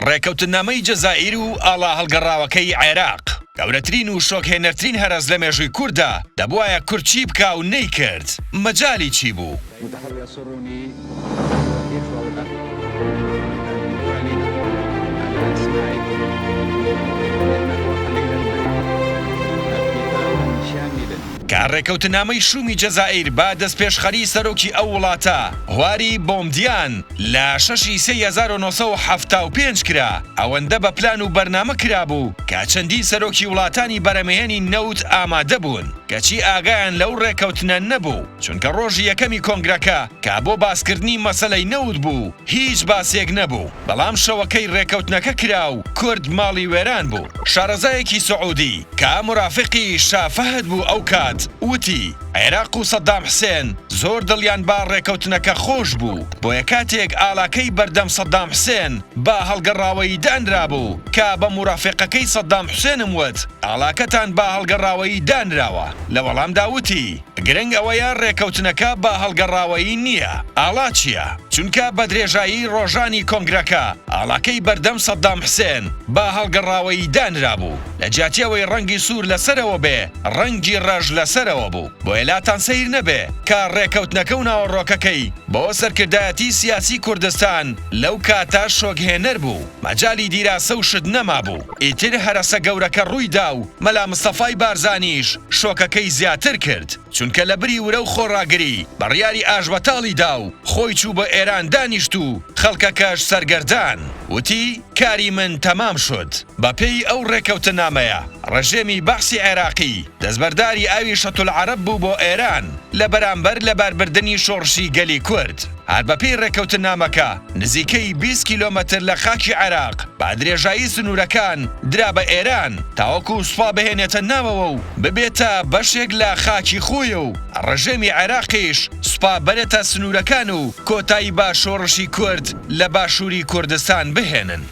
ڕێکەوتننامەی جەزائیر و ئاڵا هەڵگەڕاوەکەی عێراق. گەورەترین و شۆکهێنەرترین هەرەس لە مێژووی کورددا، دەبوایە کورد چی بکا و نەیکرد؟ مەجالی چی بوو؟ کە ڕێکەوتنامەی شوومی جەزائیر بە دەستپێشخەری سەرۆکی ئەو وڵاتە هواری بۆمدیان لە شەش ی سێی 1975 کرا، ئەوەندە بە پلان و بەرنامە کرابوو کە چەندین سەرۆکی وڵاتانی بەرەمهێنی نەوت ئامادە بوون، کەچی ئاگایان لەو ڕێکەوتنە نەبوو، چونکە ڕۆژی یەکەمی کۆنگرەکە کە بۆ باسکردنی مەسەلەی نەوت بوو هیچ باسێک نەبوو، بەڵام شەوەکەی ڕێکەوتنەکە کرا و کورد ماڵی وێران بوو. شارەزایەکی سعودی کە مورافیقی شا فەهد بوو ئەو کات وتی، عێراق و سەدام حسێن زۆر دڵیان بە ڕێکەوتنەکە خۆش بوو، بۆیە کاتێک ئاڵاکەی بەردەم سەدام حسێن بە هەڵگەڕاوەیی دانرابوو کە بە مورافیقەکەی سەدام حوسێنم وت ئاڵاکەتان بە هەڵگەڕاوەیی دانراوە، لە وەڵامدا وتی، گرنگ ئەوەیە ڕێکەوتنەکە بە هەڵگەڕاوەیی نییە، ئاڵا چییە؟ چونکە بە درێژایی ڕۆژانی کۆنگرەکە ئاڵاکەی بەردەم سەدام حسێن بە هەڵگەڕاوەیی دانرابوو، لە جیاتی ئەوەی ڕەنگی سوور لەسەرەوە بێ ڕەنگی ڕەش لەسەرەوە بوو، بۆیە لاتان سەیر نەبێ کە ڕێکەوتنەکە و ناوەڕۆکەکەی بۆ سەرکردایەتی سیاسی کوردستان لەو کاتە شۆکهێنەر بوو، مەجالی دیراسە و شت نەمابوو، ئیتر هەرەسە گەورەکە ڕووی دا و مەلا مستەفای بارزانیش شۆکەکەی زیاتر کرد، چونکە لە بری ورە و خۆڕاگری بڕیاری ئاشبەتاڵی دا و خۆی چوو بۆ ئێران دانیشت و خەڵکەکەش سەرگەردان. وتی، کاری من تەمام شد. بە پێی ئەو ڕێکەوتنامەیە، ڕژێمی بەعسی عێراقی دەستبەرداری ئاوی شەتولعەرەب بوو بۆ ئێران لە بەرامبەر لەباربردنی شۆڕشی گەلی کورد. هەر بە پێی ڕێکەوتنامەکە، نزیکەی 20 کیلۆمەتر لە خاکی عێراق بە درێژایی سنوورەکان درا بە ئێران تاوەکو سوپا بهێنێتە ناوەوە و ببێتە بەشێک لە خاکی خۆی و ڕژێمی عێراقیش سوپا بەرێتە سنوورەکان و کۆتایی بە شۆڕشی کورد لە باشووری کوردستان بهێنن.